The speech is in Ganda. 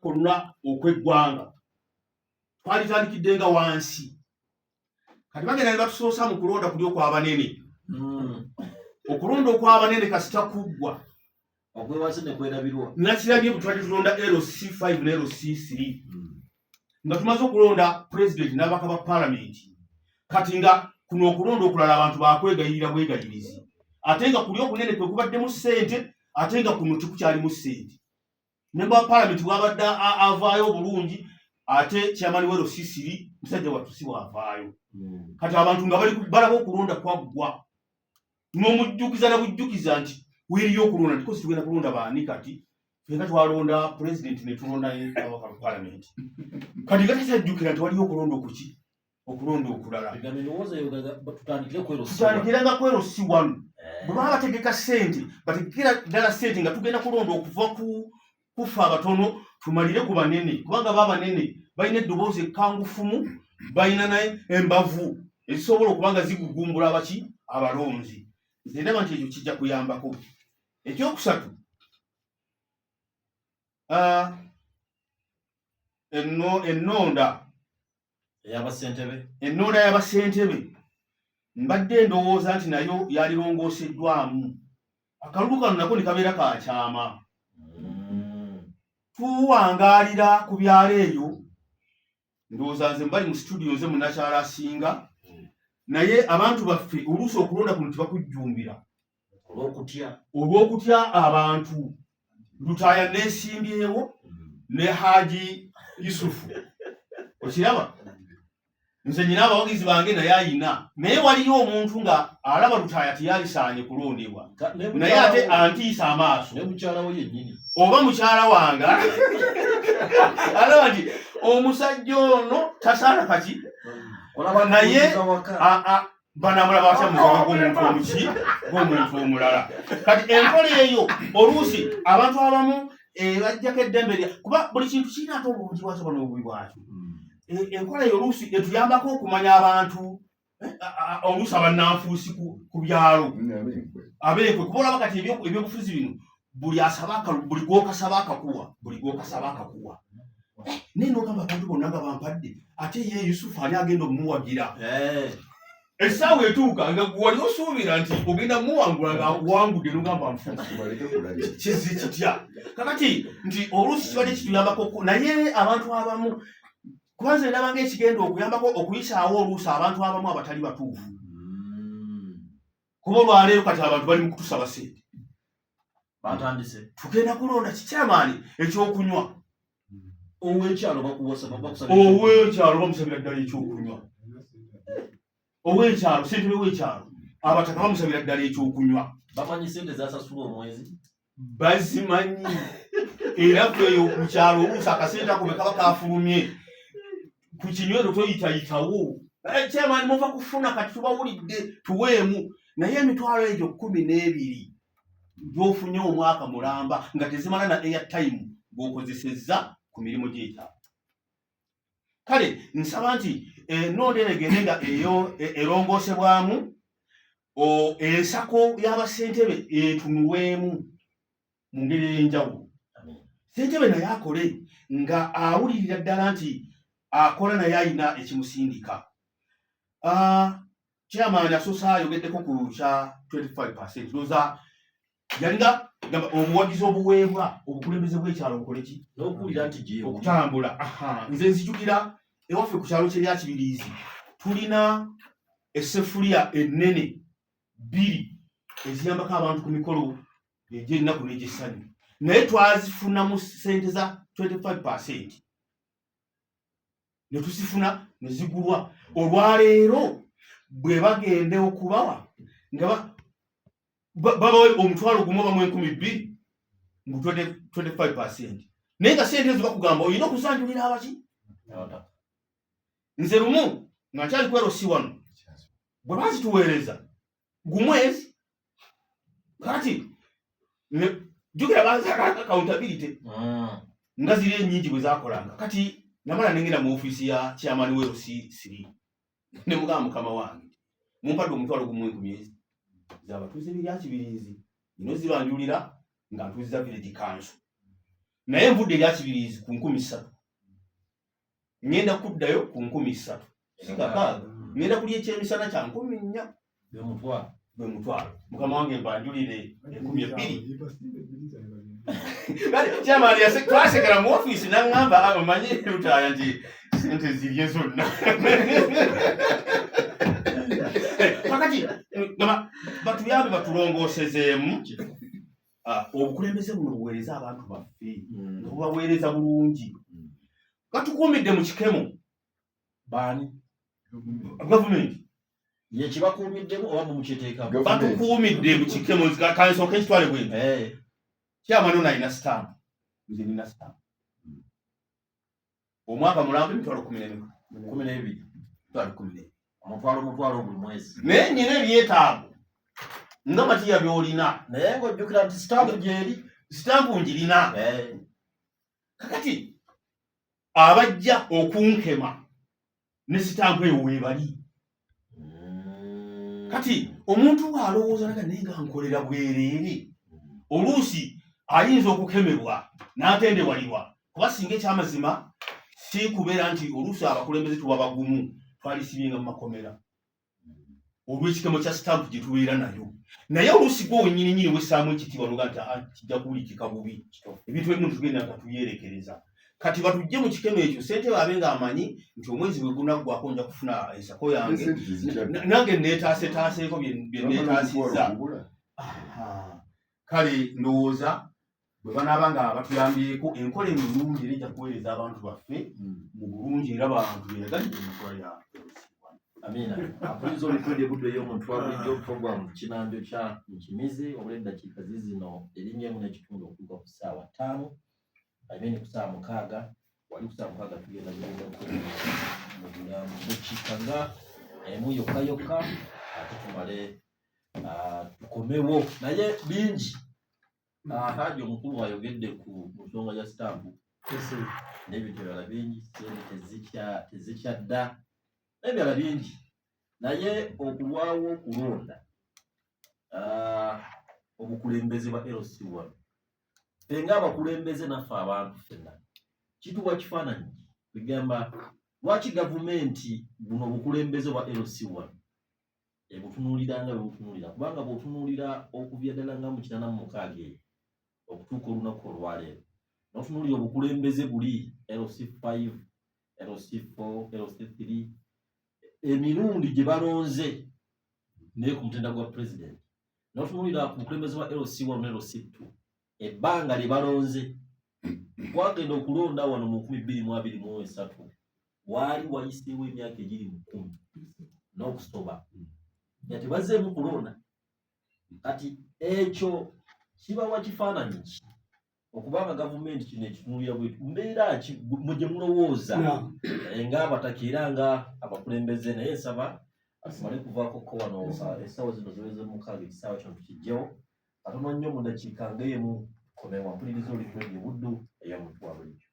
kwonna okw'eggwanga twalitandikidde nga wansi. Kati bagenda ne batusoosa mu kulonda kuli okw'abanene. Okulonda okw'abanene kasita kuggwa, okwewansi ne kwerabirwa. Nakirabye bwe twali tulonda LC5 ne LC3, nga tumaze okulonda pulezidenti n'ababaka ba paalamenti. Kati nga kuno okulonda okulala abantu bakwegayirira bwegayirizi, ate nga kuli okunene kwe kubaddemu ssente, ate nga kuno tekukyalimu ssente. Memba wa paalamenti bwabadde avaayo obulungi, ate chairman wa LC3 musajja wattu si bwavaayo. Kati abantu nga bali balaba okulonda kwaggwa, n'omujjukiza na bujjukiza nti weriyo okulonda, nti kosi tugenda kulonda baani? Kati fenga twalonda pulezidenti ne tulonda ababaka ba paalamenti. Kati nga takyajjukira nti waliyo okulonda okuki, okulonda okulala. Tutandikire nga ku LC1. Bwe baba bategeka ssente, bategekera ddala ssente nga tugenda kulonda okuva ku kufa abatono tumalire ku banene, kubanga ba banene balina eddoboozi ekkangufumu, balina naye embavu ezisobola okuba nga zigugumbula abaki, abalonzi. Nze ndaba nti ekyo kijja kuyambako. Ekyokusatu, ennonda ey'abassentebe. Ennonda y'abassentebe mbadde ndowooza nti nayo yalirongooseddwamu, akalulu kano nako ne kabeera ka kyama. Tuwangaalira ku byalo eyo, ndowooza nze mbali mu studio nze munnakyalo asinga, naye abantu baffe oluusi okulonda kuno tebakujjumbira. Olw'okutya. Olw'okutya abantu. Lutaaya neesimbyewo ne Haji Yusufu, okiraba, nze nyina abawagizi bange naye ayina, naye waliyo omuntu nga alaba Lutaaya teyalisaanye kulondebwa, naye ate antiisa amaaso. Ne mukyala we yennyini. Oba mukyala wange alaba nti omusajja ono tasaana kaki. Olaba. Naye nkuuliza waka. Banamulaba batya muzawa gw'omuntu omuki, gw'omuntu omulala? Kati enkola eyo oluusi abantu abamu bajjako eddembe lya kuba buli kintu kirina ate obulungi bwakyo bano obubi bwakyo. Enkola eyo oluusi etuyambako okumanya abantu, oluusi abannanfuusi ku byalo ab'enkwe, kuba olaba kati ebyobufuzi bino buli asaba akalulu, buli gw'okasaba akakuwa, buli gw'okasaba akakuwa. Naye nogamba abantu bonna nga bampadde, ate ye Yusufu ani agenda omuwagira? Essaawa etuuka nga gwe wali osuubira nti ogenda muwangula nga akuwangudde, nogamba nfu kizi kitya? Kakati nti oluusi kibadde kituyambako naye abantu abamu, kuba nze ndaba ng'ekigenda okuyambako okuyisaawo oluusi abantu abamu abatali batuufu, kuba olwaleero kati abantu bali mu kutusaba sente. Batandise. Tugenda kulonda kikyamaani ekyokunywa. Ow'ekyalo bakuwasa, bakusaba. Ow'ekyalo bamusabira ddala ekyokunywa, ow'ekyalo, ssentebe w'ekyalo, abataka bamusabira ddala ekyokunywa. Bamanyi sente zasasula omwezi. Bazimanyi, era feeyo ku kyalo oluusi akasente ako bwe kaba kafulumye ku kinywero toyitayitawo. Chairman, muva kufuna, kati tubawulidde, tuweemu. Naye emitwalo egyo 12 gy'ofunye omwaka mulamba nga tezimala na airtime gw'okozesezza ku mirimu gy'ekyalo. Kale nsaba nti ennonda eno egende nga eyo erongoosebwamu, ensako y'abassentebe etunulwemu mu ngeri ey'enjawulo. Ssentebe naye akole nga awulirira ddala nti akola, naye ayina ekimusindika. Chairman asoose ayogeddeko ku kya 25, ndowooza yalina gamba obuwagizi obuweebwa obukulembeze bw'ekyalo bukole ki? N'okuwulira nti gyebuli. Okutambula. Aha, nze nzijukira ewaffe ku kyalo ky'eryakibiriizi tulina essefuliya ennene bbiri eziyambako abantu ku mikolo egy'ennaku n'egy'essanyu, naye twazifuna mu ssente za 25, ne tuzifuna ne zigulwa. Olwaleero bwe bagenda okubawa nga babawe 10,000 oba mu 2,000 ngu 25, naye nga sente ezo bakugamba olina okuzanjulira abaki. Nze lumu nga nkyali ku LC wano, bwe bazituweereza gumwezi, kati jjukira banzaga accountability nga ziri ennyingi bwe zakolanga. Kati namala nengenda mu ofiisi ya chairman we LC3 ne mugamba, "Mukama wange, mumpadde 10,000 ezi zabatuuze b'eryakibiriizi, ino zibanjulira nga ntuuziza village council." Naye nvudde erya Kibiriizi ku 3000, ŋŋenda kuddayo ku 3000, si 6. Ŋŋenda kulya ekyemisana kya 4000. Gwe mutwalo. Gwe mutwalo. Mukama wange, mbanjulire 2000. Kale chairman twasekera mu ofiisi n'aŋŋamba, "Ah, omanyi Lutaaya nti sente zirye zonna." Kakati gamba batuyambe batulongoosezeemu. Ah, obukulembeze buno buweereza abantu baffe nga bubaweereza bulungi. Batukuumidde mu kikemo. Baani? Gavumenti. Ye kibakuumiddemu oba mumukyeteekamu? Gavumenti. Batukuumidde mu kikemo. Kansooke nkitwale bwenti. Chairman ono alina sitampu, nze nina sitampu. Omwaka mulamba 12000. 12. 12,000. Omutwalo omutwalo buli mwezi. Naye nyina ebyetaago nga Matiya by'olina. Naye ng'ojjukira nti sitampu gyeri. Sitampu njirina. Kakati abajja okunkema ne sitampu eyo weebali. Kati omuntu bw'alowooza naga naye nga nkolera bwereere, oluusi ayinza okukemebwa n'atendewalirwa, kuba singa ekyamazima si kubeera nti oluusi abakulembeze tuba bagumu, twalisibyenga mu makomera olw'ekikemo kya sitampu gye tubeera nayo. Naye oluusi gwe wennyini nyini wessaamu ekitiibwa noga nti, "Ah, kijja kuwulikika bubi." Ebintu ebimu tugenda nga tubyerekereza. Kati batujje mu kikemo ekyo, ssentebe abe ng'amanyi nti omwezi bwe gunaggwako nja kufuna ensako yange. Sente tezikyadda. Nange neetaasetaaseko bye neetaasizza. Aha. Kale ndowooza bwe banaaba nga batuyambyeko, enkola eno nnungi era ejja kuweereza abantu baffe mu bulungi era bantu beyagalidde mu nkola ya Amina. Apuliza olikwedde budde ey'omuntu wa bulijjo, program Kinanjo kya Nkimizi. Wabula eddakiika zizino erinnya emu n'ekitundu okutuuka ku ssaawa 5, I mean ku ssaawa 6. Wali ku ssaawa 6 tugenda kugenda mu bulamu dakiika nga emu yokka yokka, ate tumale tukomewo. Naye bingi. Haji omukulu ayogedde ku nsonga ya sitampu n'ebintu ebirala bingi. Sente tezikyadda n'ebirala bingi, naye okulwawo okulonda obukulembeze bwa LC wano, ffe ng'abakulembeze naffe abantu ffenna kituwa kifaananyi kugamba lwaki gavumenti buno obukulembeze bwa LC wano ebutunuulira nga bwebutunuulira, kubanga bw'otunuulira okuvira ddala nga mu 86 eyo okutuuka olunaku olwaleero, n'otunuulira obukulembeze buli LC5, LC4, LC3, emirundi gye balonze naye ku mutenda gwa president, n'otunuulira ku bukulembeze bwa LC1 ne LC2, ebbanga lye balonze. Twagenda okulonda wano mu 2023, waali wayiseewo emyaka egiri mu 10 n'okusoba nga tebazzeemu kulonda. Kati ekyo kibawa kifaananyi ki okubanga gavumenti kino ekitunuulira bwetu? Mbeera ki mwe gye mulowooza ng'abataka era nga abakulembeze? Naye nsaba tumale kuvaako ko wano. Essaawa zino ziweze 6, ekisaawa kino tukijjewo katono nnyo mu dakiika ng'emu. Komewa mpuliriza oli ku Radio Buddu ey'omuntu wa bulijjo.